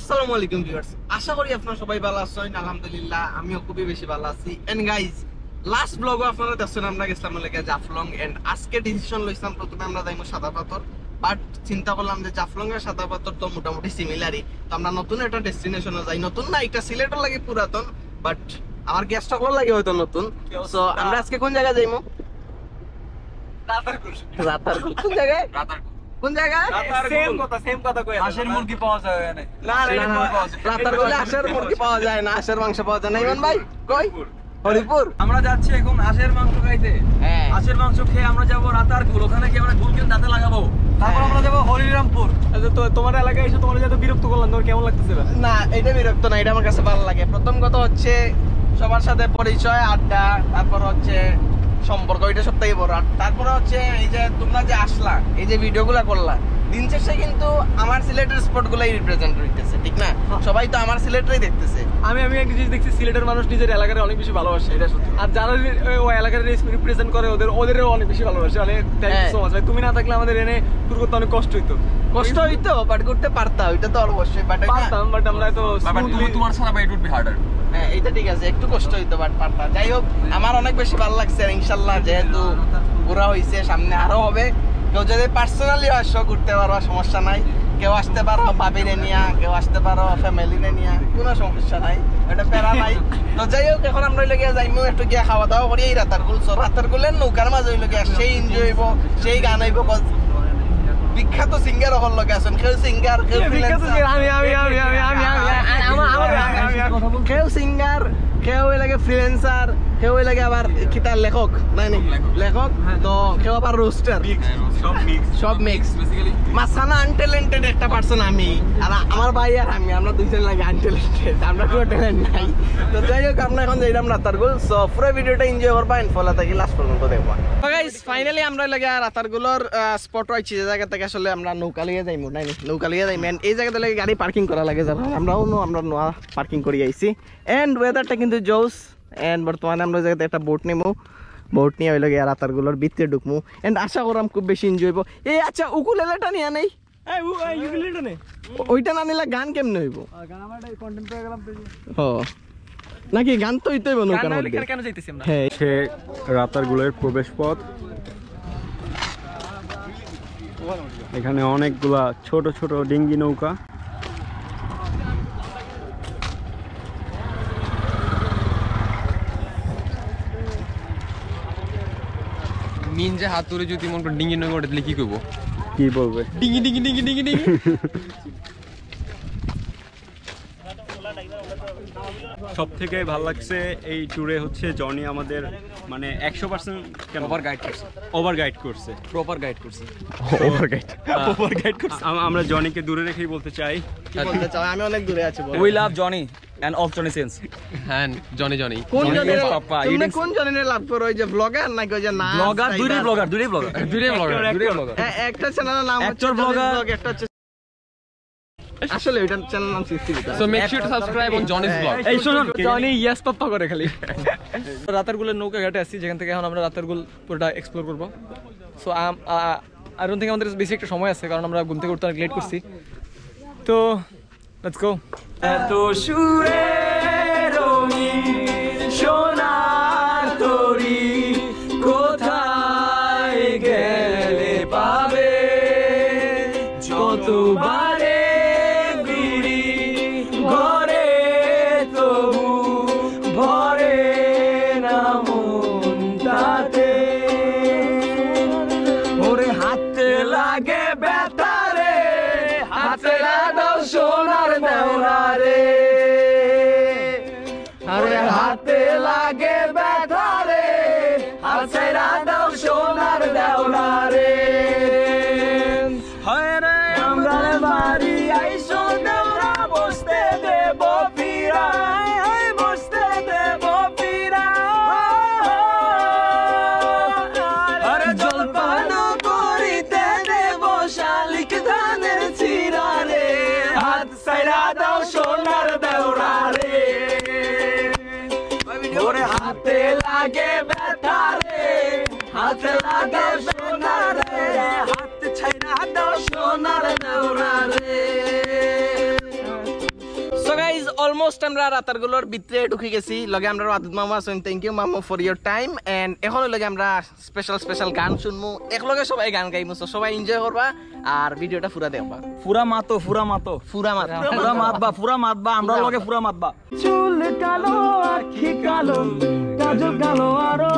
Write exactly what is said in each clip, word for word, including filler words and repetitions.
আসসালামু আলাইকুম ভিউয়ার্স, আশা করি আপনারা সবাই ভালো আছেন। আলহামদুলিল্লাহ, আমিও খুবই বেশি ভালো আছি। এন্ড গাইস, লাস্ট ব্লগও আপনারা দেখছেন, আমরা গেছিলাম লাগে জাফলং। এন্ড আজকে ডিসিশন লইছিলাম, প্রথমে আমরা যাইমু সাদা পাথর, বাট চিন্তা করলাম যে জাফলং আর সাদা পাথর তো মোটামুটি সিমিলারই, তো আমরা নতুন একটা ডেস্টিনেশনে যাই। নতুন না, এটা সিলেটর লাগি পুরাতন, বাট আমার গেস্ট সকলর লাগি হয়তো নতুন। সো আমরা আজকে কোন জায়গায় যাইমু? রাতারগুল। রাতারগুল কোন জায়গায়? রাতারগুল। কোন জায়গায়? সেম কথা, সেম কথা কই। হাঁসের মুরগি পাওয়া যায় ওখানে। না, না, না, না। রাতারগুলে হাঁসের মুরগি পাওয়া যায় না, হাঁসের মাংস পাওয়া যায় না। ইমন ভাই, কই? হরিপুর। আমরা যাচ্ছি এখন হাঁসের মাংস খাইতে। হ্যাঁ। হাঁসের মাংস খেয়ে আমরা যাবো রাতারগুল, ওখানে গিয়ে আমরা গুলকে দাঁতে লাগাবো। তারপর হ্যাঁ। আমরা যাবো হরিরামপুর। আচ্ছা, তো তোমার এলাকায় এসে তোমার যত বিরক্ত করলাম, তোমার কেমন লাগতেছে? না, এটা বিরক্ত না, এটা আমার কাছে ভালো লাগে। প্রথম কথা হচ্ছে সবার সাথে পরিচয়, আড্ডা, তারপর হচ্ছে সম্পর্ক, এটা সব থেকে বড়। আর তারপরে হচ্ছে এই যে তোমরা যে আসলা, এই যে ভিডিওগুলা করলা, দিন শেষে কিন্তু আমার সিলেটের স্পটগুলাই রিপ্রেজেন্ট হইতেছে, ঠিক না? হ্যাঁ। সবাই তো আমার সিলেটরাই দেখতেছে। আমি, আমি একটা জিনিস দেখছি, সিলেটের মানুষ নিজের এলাকারে অনেক বেশি ভালোবাসে। এটা সত্যি। আর যারা রি-, ওই এলাকার রিপ্রেজেন্ট করে, ওদের, ওদেরও অনেক বেশি ভালোবাসে। মানে, thank you হ্যাঁ। so much ভাই। তুমি না থাকলে আমাদের এনে ট্যুর করতে অনেক কষ্ট হইতো। কষ্ট হইতো, বাট করতে পারতাম, এটা তো অবশ্যই। বাট পারতাম, বাট আমরা তো বাট তুমি, smoothly তোমার ছাড়া ভাই, it would be harder। হ্যাঁ, এটা ঠিক আছে, একটু কষ্ট হইতো, বাট পারতাম। যাই হোক, আমার অনেক বেশি ভালো লাগছে। আর ইনশাল্লাহ, যেহেতু ঘোরা হইছে, সামনে আরো হবে। কেউ যদি পার্সোনালি আসো, ঘুরতে পারবা, সমস্যা নাই। কেউ আসতে পারো ভাবিরে নিয়া, কেউ আসতে পারো ফ্যামিলিরে নিয়া, কোনো সমস্যা নাই, এটা প্যারা নাই। তো যাই হোক, এখন আমরা হইলো গিয়া যাইমু একটু গিয়া খাওয়া দাওয়া করি এই রাতারগুল। So রাতারগুলের নৌকার মাঝে হইলো গিয়া সেই এনজয় হইবো, সেই গান হইবো। বিখ্যাত সিঙ্গার অকল লগে আছেন, কেউ সিঙ্গার, কেউ বিখ্যাত freelancer। Singer, আমি, আমি, আমি, আমি, আমি, আমি, আমি, আমি, আমি, আমি। কেউ সিঙ্গার, কেউ হইলো গিয়া ফ্রিল্যান্সার, কেউ হইলো গিয়া আবার কিতা লেখক, নাই নি? লেখক। তো কেউ আবার রোস্টার। মিক্স, সব মিক্স। সব মিক্স। Basically। মাঝখানে আনট্যালেন্টেড একটা পার্সন আমি, আর আমার ভাই আর আমি, আমরা দুইজন লাগে আনট্যালেন্টেড, আমরা কোনো ট্যালেন্ট নাই। তো যাই হোক, আমরা এখন যাইলাম রাতারগুল। So পুরো ভিডিওটা এনজয় করবা, এন্ড ফলো থাকি লাস্ট পর্যন্ত দেখবা। তো গাইস, ফাইনালি আমরা লাগে রাতারগুলর, আহ, স্পট আইছি, যে জায়গা থেকে আসলে আমরা নৌকা লইয়া যাইমু, নাই নি? নৌকা লইয়া যাইমু। এন্ড এই জায়গাটা লাগে গাড়ি পার্কিং করা লাগে, যারা আমরাও নো, আমরা নোয়া পার্কিং করি আইছি। এন্ড ওয়েদারটা কিন্তু জোস। এন্ড বর্তমানে আমরা ওই জায়গাতে একটা বোট নিমু, বোট নিয়ে হইলো গিয়া রাতারগুলর ভিতরে ঢুকমু। এন্ড আশা করাম খুব বেশি এনজয় হইবো। এই আচ্ছা, উকুলেলেটা নিয়া নেই? এই, উ-, এই, ইউকুলেলেটা নে। ও-, ওইটা না নিলে গান কেমনে হইবো? আর গান আমরা এটা কন্টেন্ট করে গেলাম তো এই যে। ও, নাকি গান তো হইতে হইবো গান নৌকার না হইলে মধ্যে? কেন, কেন যাইতেছি আমরা? হ্যাঁ। সে রাতারগুলের প্রবেশ পথ। এখানে অনেকগুলা ছোট ছোট ডিঙ্গি নৌকা। মিন যে হাত তুলে যদি মনে করে ডিঙ্গি নৌকা ওঠে, তাহলে কি করবো? কি বলবে? ডিঙ্গি, ডিঙ্গি, ডিঙ্গি, ডিঙ্গি, ডিঙ্গি। সব থেকে ভালো লাগছে এই ট্যুরে হচ্ছে জনি আমাদের মানে একশো পার্সেন্ট কেন? ওভার গাইড করছে। ওভার গাইড করছে। প্রপার গাইড করছে। Over guide. আহ, ওভার গাইড করছে। আম-, আমরা জনিকে দূরে রেখেই বলতে চাই। কি বলতে চাও? আমি অনেক দূরে আছি, বলো। We love Johnny and of Johnny Sins। হ্যাঁ, জনি, জনি। কোন জনি? জনির পাপ্পা, তুমি it is কোন জনিরে লাভ করো? ওই যে ব্লগার নাকি ওই যে নাচ ব্লগার, দুইটাই ব্লগার, দুইটাই ব্লগার। দুইটাই ব্লাগার, দুইটাই ব্লাগার। এ-, একটা চ্যানেলের নাম হচ্ছে অ্যাক্টর ব্লগার। ব্লগ, একটা হচ্ছে আসলে ওইটার চ্যানেল নাম সিক্সটি ভিতরে। So make sure to subscribe on Johnny's Vlog। এই শোনো, জনি ইয়েস পাপ্পা করে খালি। রাতারগুলের নৌকা ঘাটে আছি, যেখান থেকে এখন আমরা রাতারগুল পুরোটা এক্সপ্লোর করবো। সো আই ডোন্ট থিঙ্ক আমাদের বেশি একটা সময় আছে, কারণ আমরা ঘুম থেকে উঠতে অনেক লেট করছি। তো লেটস গো। এত সুরে রঙিন সোনার তরি কোথায় গেলে পাবে? যতবারে ফিরি ঘরে তবু ভরে না মন তাতে। ওরে হাতে লাগে ব্যথা রে, হাতে লাগাও সোনার দেওরা রে। আরে হাতে লাগে ব্যথা রে, হাতে লাগাও সোনার দেওরা রে। হায় রে আমরার বাড়ি আইসো দেওরা, বসতে দেব পিরা, হায় বসতে দেব পিরা। আরে জলপান করিতে দেব শালিক ধানের চিরা রে। হাত ছাইড়া দাও সোনার দেওরা রে। ওরে হাতে লাগে ব্যথা রে, হাতে লাগে সোনার রে, হাত ছাইড়া দাও সোনার দেওরা রে। অলমোস্ট আমরা রাতারগুলর ভিতরে ঢুকি গেছি। লগে আমরা আদুদ মামু আছইন। Thank you মামু for your time। And এখন লগে আমরা স্পেশাল স্পেশাল গান শুনমু, একলগে সবাই গান গাইমু। So সবাই এনজয় করবা আর ভিডিওটা পুরা দেখবা। পুরা মাতো, পুরা মাতো। পুরা মাতো। পুরা মাতবা, পুরা মাতবা, আমরা পুরা লগে মাতবা। পুরা মাতবা। চুল কালো, আখি কালো, কাজল কালো আরো।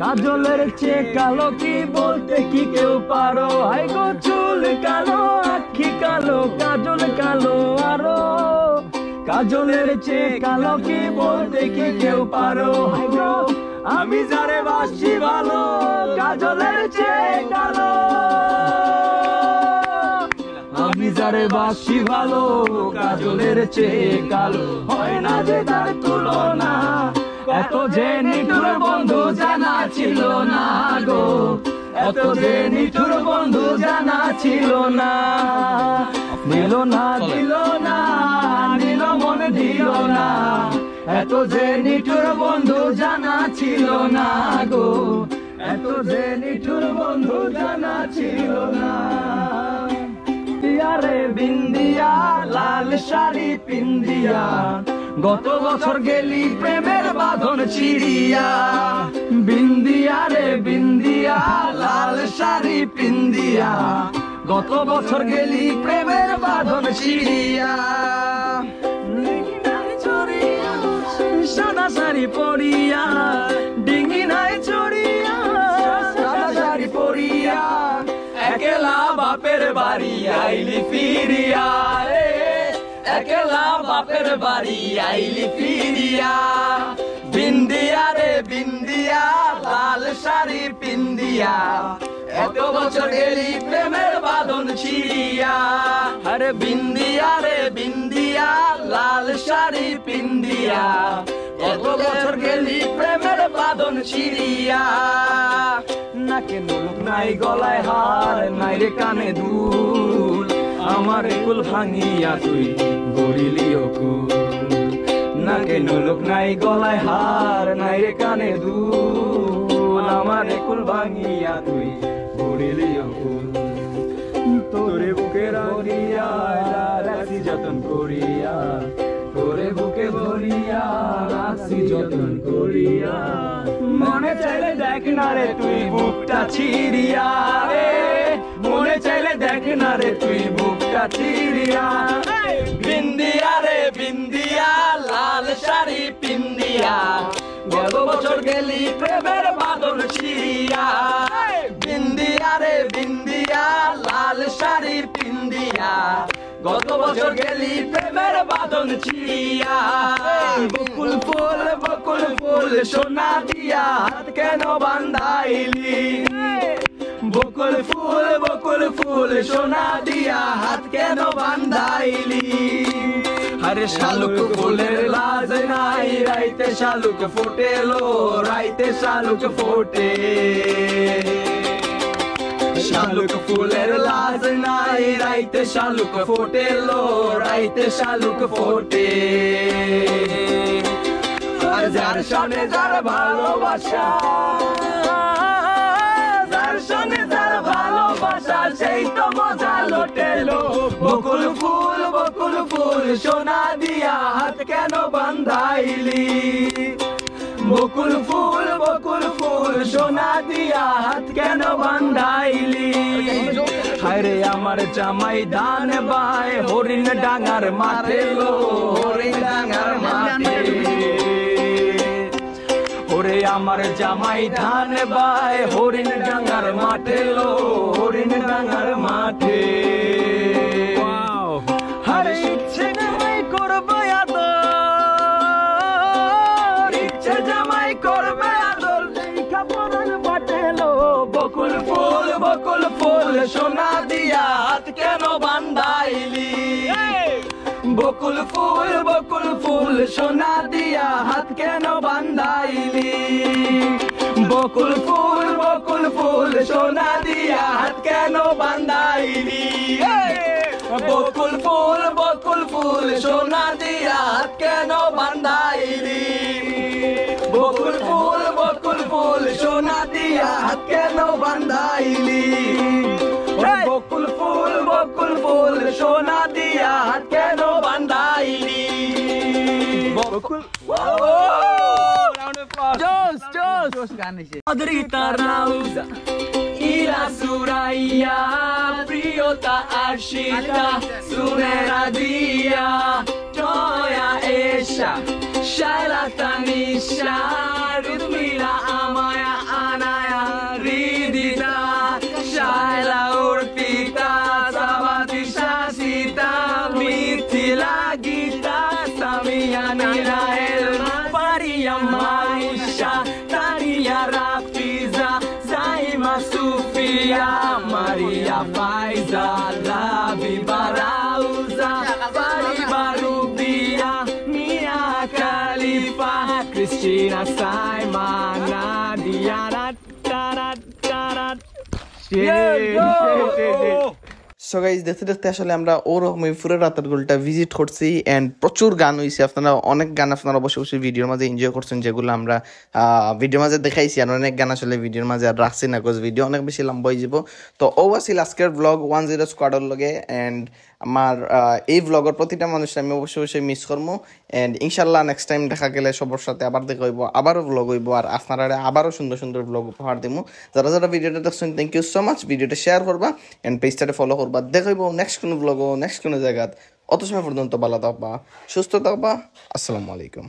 কাজলের চেয়ে কালো কি বলতে কি কেউ পারো? হায় গো, চুল কালো, আখি কালো, কাজল কালো আরো। কাজলের চেয়ে কালো কি বলতে কি কেউ পারো? হায় গো, আমি যারে বাসি ভালো, কাজলের চেয়ে কালো। আমি যারে বাসি ভালো, কাজলের চেয়ে কালো। হয় না যে তার তুলনা। এত যে নিঠুর বন্ধু জানা ছিল না গো, এত যে নিঠুর বন্ধু জানা ছিল না। নিল না, দিল না, নিল মন দিল না। এত যে নিঠুর বন্ধু জানা ছিল না গো, এত যে নিঠুর বন্ধু জানা ছিল না। বিন্দিয়া রে বিন্দিয়া, লাল শাড়ি পিন্দিয়া, গত বছর গেলি প্রেমের বাঁধন ছিড়িয়া। বিন্দিয়া রে বিন্দিয়া, লাল শাড়ি পিন্দিয়া, গত বছর গেলি প্রেমের বাঁধন ছিড়িয়া। সাদা শাড়ি পরিয়া, ডিঙ্গি নাই চড়িয়া, সাদা শাড়ি পরিয়া, একলা বাপের বাড়ি আইলি ফিরিয়া রে, একলা বাপের বাড়ি আইলি ফিরিয়া। বিন্দিয়া রে বিন্দিয়া, লাল শাড়ি পিন্দিয়া, এত বছর গেলি প্রেমের বাঁধন ছিড়িয়া। আরে বিন্দিয়া রে বিন্দিয়া, লাল শাড়ি পিন্দিয়া, এত বছর গেলি প্রেমের বাঁধন ছিড়িয়া। নাকে নুলুক নাই গলায় হার, নাই রে কানে দুল, আমার একুল ভাঙিয়া তুই গড়িলি অকুল। নাকে নুলুক নাই গলায় হার, নাই রে কানে দুল, আমার একুল ভাঙিয়া তুই গড়িলি অকুল। তোরে বুকে রাখিয়া রাখছি যতন করিয়া, তোরে বুকে ভরিয়া রাখছি যতন করিয়া। মনে চাইলে দেখ না রে তুই বুকটা ছিড়িয়া রে, মনে চাইলে দেখ না রে তুই বুকটা ছিড়িয়া। বিন্দিয়া রে বিন্দিয়া, লাল শাড়ি পিন্দিয়া, গত বছর গেলি প্রেমের বাঁধন ছিড়িয়া। বিন্দিয়া রে বিন্দিয়া, লাল শাড়ি পিন্দিয়া, গত বছর গেলি প্রেমের বাঁধন ছিড়িয়া। বকুল ফুল, বকুল ফুল, সোনা দিয়া হাত কেন বান্ধাইলি? বকুল ফুল, বকুল ফুল, সোনা দিয়া হাত কেন বান্ধাইলি? আরে শালুক ফুলের লাজ নাই, রাইতে শালুক ফোটেলো, রাইতে শালুক ফোটে। শালুক ফুলের লাজ নাই, রাইতে শালুক ফোটেলো, রাইতে শালুক ফোটে। আর যার সনে যার ভালোবাসা, যার সনে যার ভালোবাসা, সেই তো মজা লোটেলো। বকুল ফুল, বকুল ফুল, সোনা দিয়া হাত কেন বান্ধাইলি? বকুল ফুল, বকুল ফুল, সোনা দিয়া হাত কেন বান্ধাইলি? হায়রে আমার জামাই ধান বায়, হরিণ ডাঙার মাঠে লো, হরিণ ডাঙার মাঠে। ওরে আমার জামাই ধান বায়, হরিণ ডাঙার মাঠে লো, হরিণ ডাঙার মাঠে। আরে ইচ্ছে জামাই করবে আদর, ইচ্ছে জামাই করবে আদর, দেখা পরাণ বাটেলো। বকুল ফুল, বকুল ফুল, সোনা দিয়া হাত কেন বান্ধাইলি? বকুল ফুল, বকুল ফুল, সোনা দিয়া হাত কেন বান্ধাইলি? বকুল ফুল, বকুল ফুল, সোনা দিয়া হাত কেন বান্ধাইলি? বকুল ফুল, বকুল ফুল, সোনা দিয়া হাত কেন বান্ধাইলি? বকুল ফুল, বকুল ফুল, সোনা দিয়া হাত কেন বান্ধাইলি? বকুল ফুল, বকুল ফুল, সোনা দিয়া হাত কেন বান্ধাইলি? Josh, Josh. Adrita Rauza, Ila Suraya, Priyota Arshita, Sunera Dia, Toya Esha, Shaila Tanisha, Rudmila Amaya, Anaya Ridita, Shaila Urpita, Sabati Shashita, Mithila Gita, Samia Nina Elma, Faria Maisha, Tania Rafiza, Zaima Sufia, Maria Faiza, Labi Barauza, Fari Barubia, Mia Khalifa, Christina Saima, Nadia Rat, Rat, Rat, Rat. So guys, দেখতে দেখতে আসলে আমরা ওরকমই পুরো রাতারগুলটা ভিজিট করছি অ্যান্ড প্রচুর গান হইছে। আপনারা অনেক গান আপনারা অবশ্যই অবশ্যই ভিডিওর মাঝে এনজয় করছেন, যেগুলো আমরা ভিডিওর মাঝে দেখাইছি। আর অনেক গান আসলে ভিডিওর মাঝে আর রাখছি না, কজ ভিডিও অনেক বেশি লম্বা হয়ে যাব। তো ও আছিল আজকের ব্লগ ওয়ান জিরো স্কোয়াডর লগে। অ্যান্ড আমার আহ, এই ব্লগর প্রতিটা মানুষ আমি অবশ্যই অবশ্যই মিস করবো। অ্যান্ড ইনশাল্লাহ নেক্সট টাইম দেখা গেলে সবার সাথে আবার দেখা হইব, আবারও ব্লগ হইব, আর আপনারা আবারও সুন্দর সুন্দর ব্লগ উপহার দিমু। যারা যারা ভিডিওটা দেখছেন, থ্যাংক ইউ সো মাচ। ভিডিওটা শেয়ার করবা অ্যান্ড পেজটারে ফলো করবা। দেখা হইব নেক্সট কোনো ব্লগও, নেক্সট কোনো জায়গাত। অত সময় পর্যন্ত ভালো থাকবা, সুস্থ থাকবা। আসসালামু আলাইকুম।